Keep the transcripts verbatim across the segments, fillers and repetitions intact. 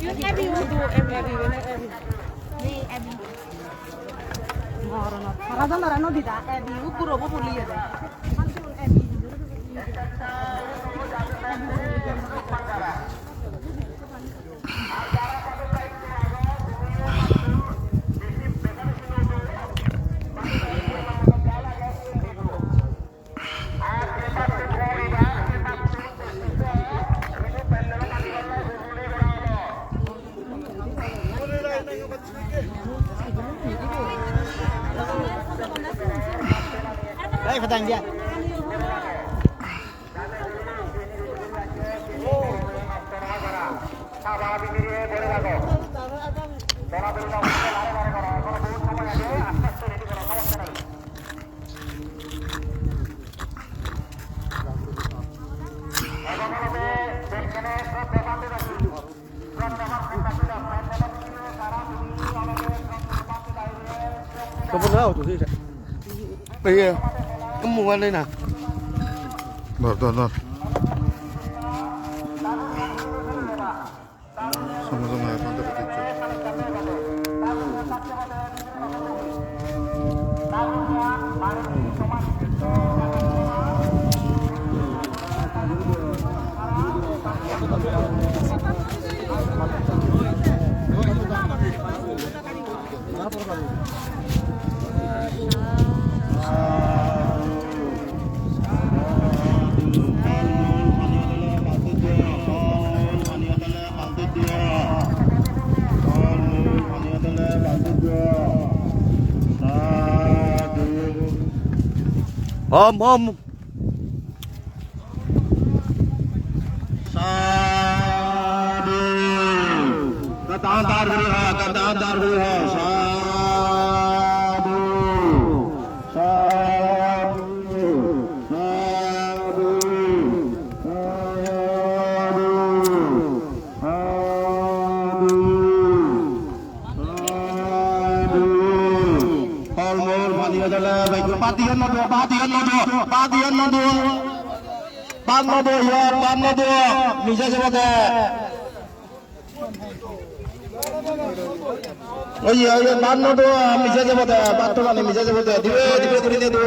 Ebi udu, ebi, ebi, ebi. Ni ebi. Hara janore no dida, ebi ugurobo huliye de. Kamu na auto sih, Cak? Iya, kamu mana na? Dor, dor, dor. Sama-sama ya, mantap betul. Om, om. Sadhu. Kata antar guru ha, kata antar guru ha. Sadhu. Sadhu. Sadhu. Sadhu. Sadhu. Phol mul pani ejele, bhai, bhat diyan no do, bhat diyan no do, bhat diyan no do. Bhat no do, yo, bhat no do. Mije jebo de. Oi, oi, oi, bhat no do, mije jebo de, bhat to pani mije jebo de. Dibe, dibe guri de do.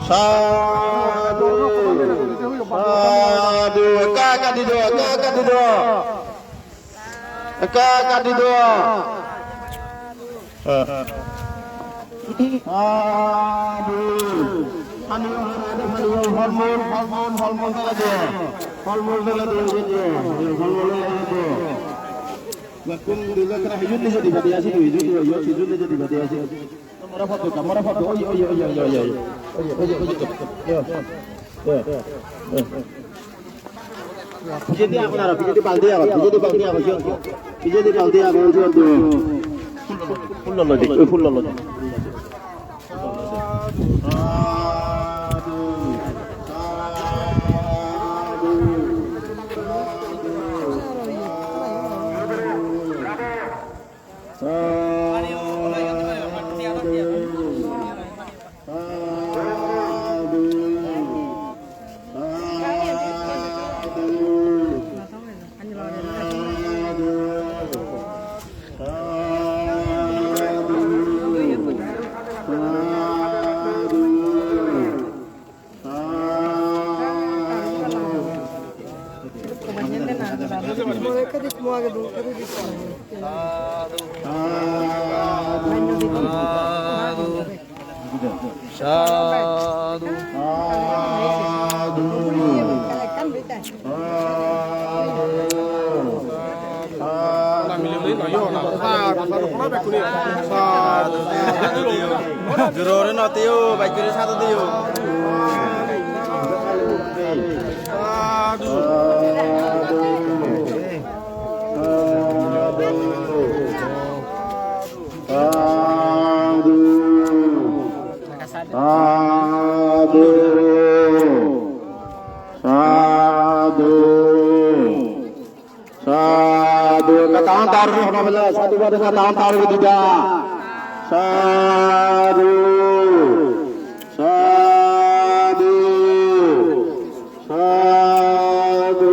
Sadhu. Sadhu. Ekka ekka di do, ekka ekka di do. Ekka ekka di do. Sadhu. Pani, pani, pani, phol mul, phol mul, phol mul dole do. Phol mul dole do, phol mul dole do. Bekkun dole kara hijuni jadi badi asi, hijuni, hijuni jadi badi asi. Mora photo, mora photo. Oi, oi, oi. Pijedi agon aro, pijedi balti agon, pijedi balti agon, siyot. Pijedi balti agon, siyot. Phulo loi di, oi phulo loi di. Sadhu. Sadhu. Jurore no tiyo, bhai, jurore sadhu diyo. Sadhu. Sadhu. Sadhu. Sadhu. Sadhu. Ekka tan tar guri hono bele, sadhu bade ekka tan tar guri dida. Sadhu. Sadhu. Sadhu.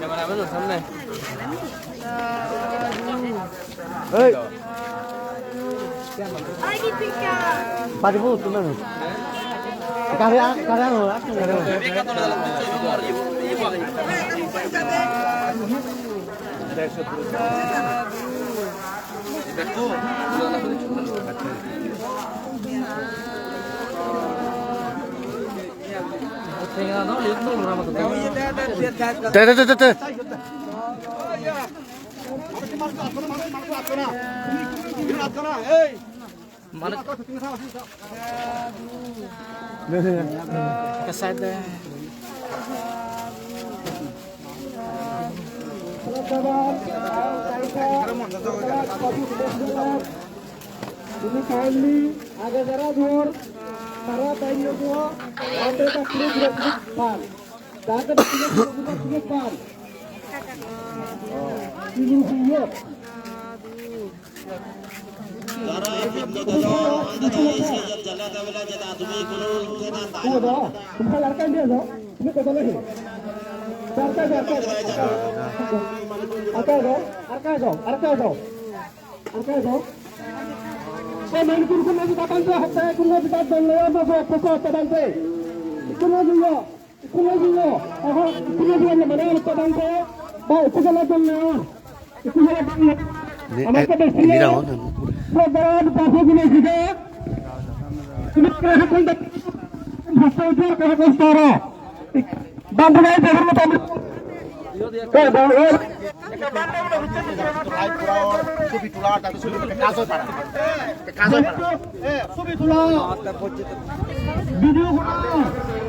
Cameraman-or samne. Ei. Paribo tumi. Kare a-, kare ano, kare ano. Te, te, te, te, te. Mane, ke side de. Tumi kindly age jara duor, tara dainno duo, ande ta kuro kuro kuro pan. Jate kuro kuro kuro pan. Kuro kuro. Ni, eh, ni dang on. Video kora,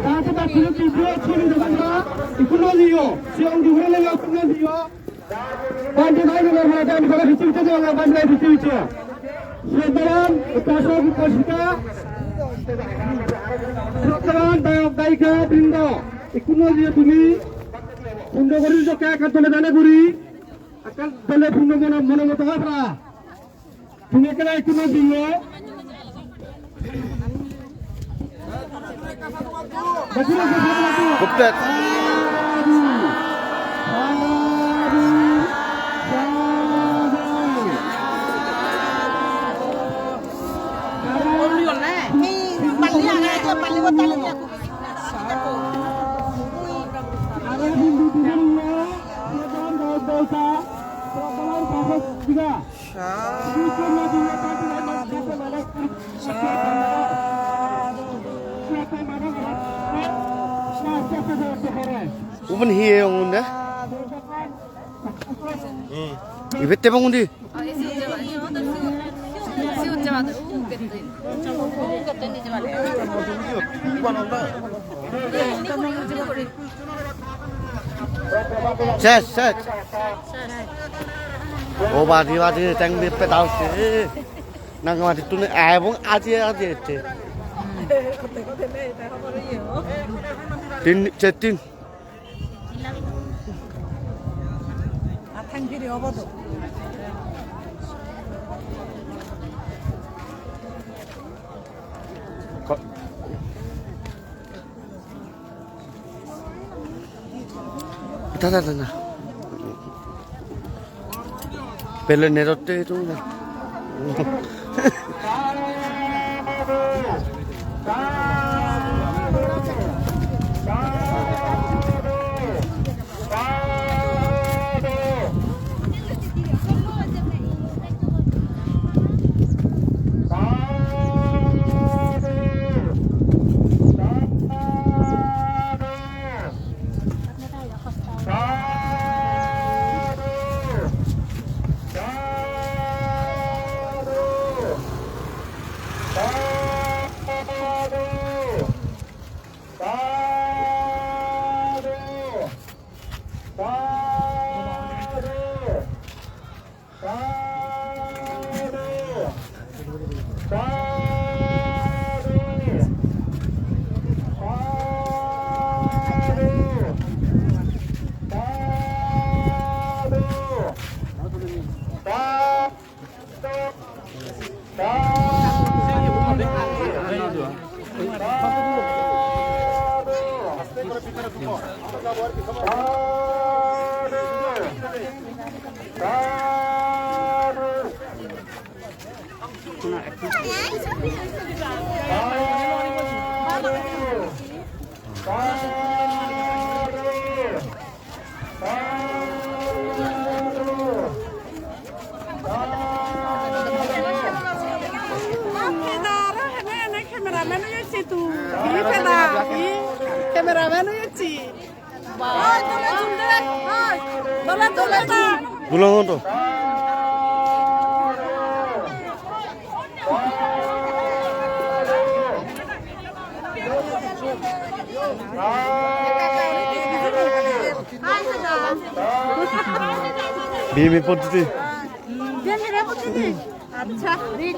taar pore video, video, video, video, video, video, video, Bhante bhai, bhante bhai, bhante bhai, bhante bhai, bhante bhai. Soddaran, upasok, upasika, soddaran dayok dayika brindo, ikkunu je tumi, sundo guri jokke ekkan tole dale guri, Ekkan dole punno mone, mone mota hobra. Tumi ekkena ekku no diyo. Guptet. Ubun hi heyong unde? Ibet tebong undi. Ses, ses. O badi, badi, teng bippe daus. Nang madi tun ebong aji, aji ecche. Tin, se tin. Ko- Da, da, da, da. Pele nerotte tu. Peda aro hene hene cameraman oyecche tui. Hi peda, hi cameraman oyecche. Oi, tole tule, oi, tole tule na. Dulon to. Bimi podditi. Bimi podditi. Acha, dik.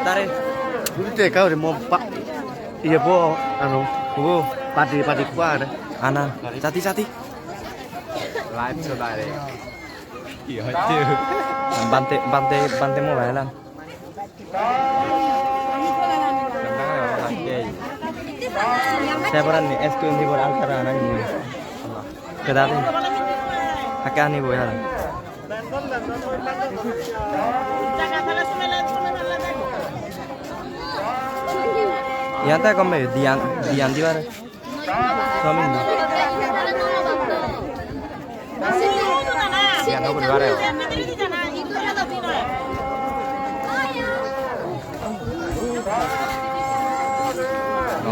Dare. Gurite ekka guri mo pa-, iye bo, ano, bo, padi, padi kua are. Ana, sati, sati. Live so dare. Ki hoiche? Bante, bante, bante mobile an. Te porani S twenty-four Ultra nang ni. Kedari. Hakke ani bo yara. Yata kombe diyan, diyan di bare.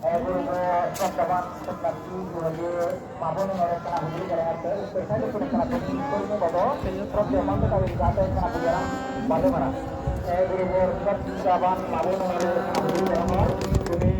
Guru, sokkaban sokkaban, guru, mabon ore kana hulu gara ate, special guru kana hulu, guru bodo, sokkaban sokkaban, guru, sokkaban mabon ore kana hulu gara, tumi